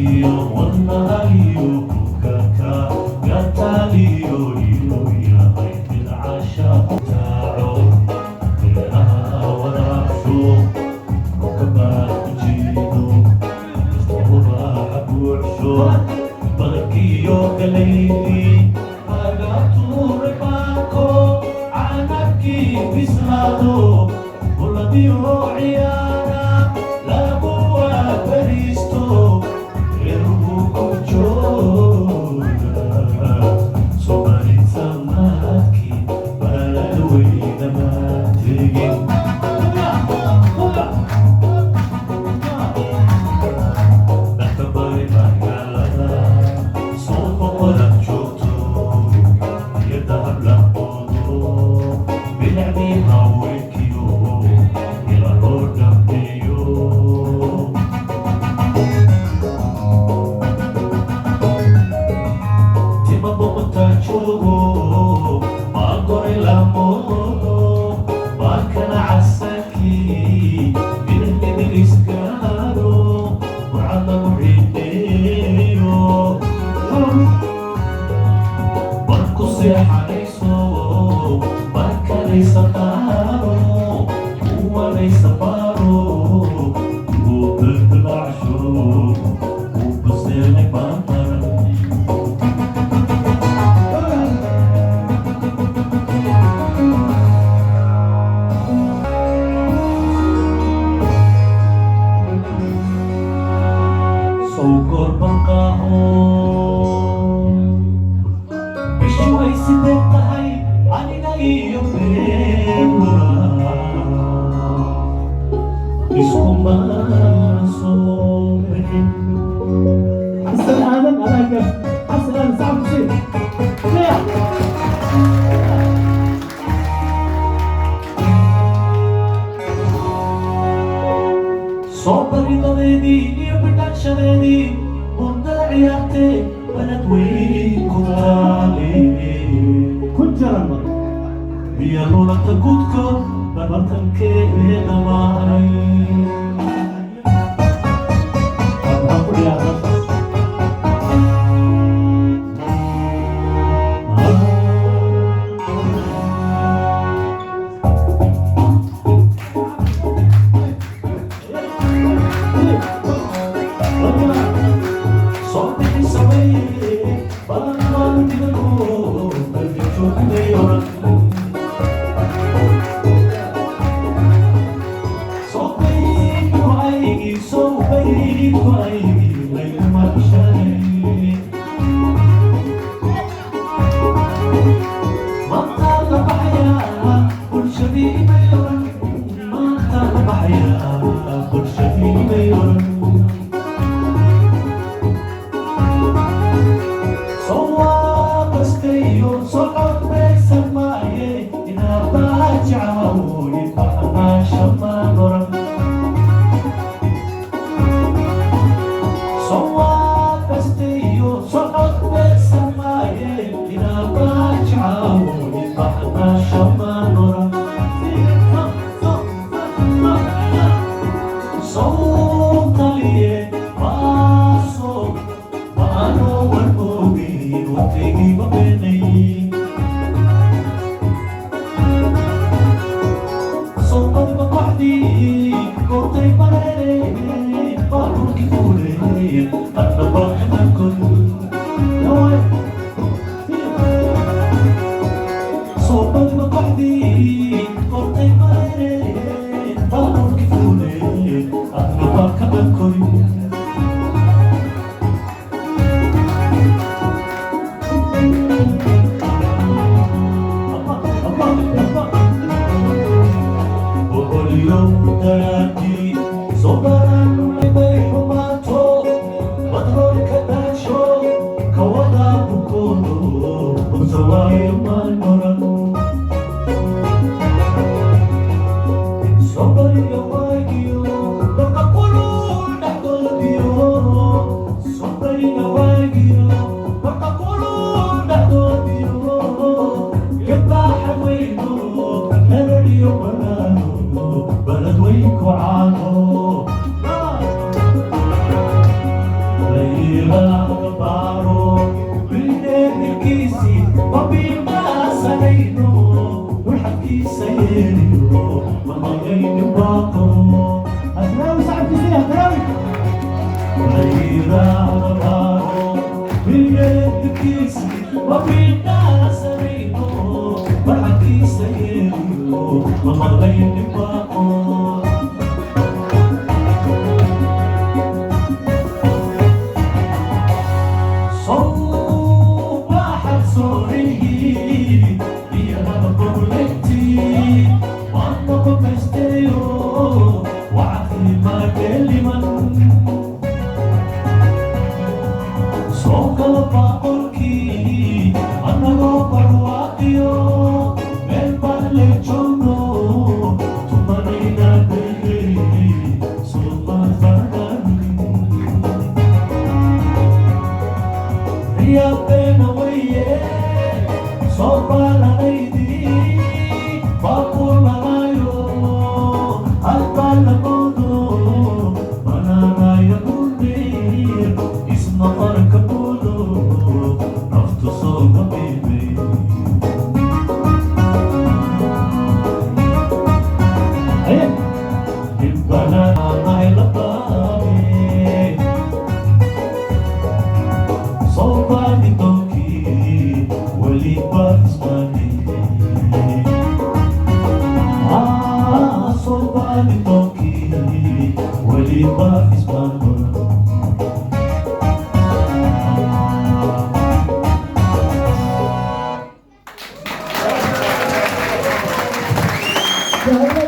Iyo wadnahayo kaka gataaliyo inuu yahay mid cashaaqu taaco, beeraha waraabsho, dhulka baad ku jiido, ubaxa buuxsho, badarkiyo galaydii laga tuuray baanko, canabkii bislaado, buladiyo ciyaara lagu waabariisto, reeruhu ku jooga Soomaalida maadkii baladweyna ma tegin. Dhanka bari magaalada suuqa qoran joogto iyo dahab la moodo, bilicdii haweenkiyo ila loo dhameeyo. Tima boqota joogo maa goray la moodo, baakana casankii bidixmidigisgaaro, burcad lagu ciideeyo, barku seexanayso, barkanaysa qaaro, kuwanaysa baaro, uu dildilaacsho, uu baseelay baantaran. Sowgoor banqaaho bishii way sidee tahay, aniga iyo beelura iskuma soo bixin. Xasan Aadan Alaga, Xasan Aadan sacabku sii. Soo baridadeedii iyo bidhaanshadeedii mundada ciyaartee balad weyn ku taale. Ku jaran mar. Biyo lulata gudkood barbartankeeda maray. Waxaan ku dhigaa meeshaas. Soo bixi sameeye balan baan dhigano, qalbi joognay oran. Soo bayd go-aygii, soo bayd go-aygii layguma bishanay. Maanta la baxayaa bulshadii may oran, maanta la baxayaa bulshadii may oran. Soo waabastayo socod baysan maaye inaabaajacawoye baxnaasha maan oran. Soo waabastayo socod baysan maaye inaabaajacawoye baxnaasha maan oran. Soo taliye maaso maano warmoogin waqtigiiba beenay. Soqodba kooxdii goortay bareere baabuurkii fuuley, adna baaximankod. Soqodba kooxdii goortay bareere baabuurkii fuuley, adna baakabankod. Boqoliyo daraadii soo baraan bay xumaato, badroolka daasho. Hadraawi sacabkiisa iyo Hadraawi. Haye.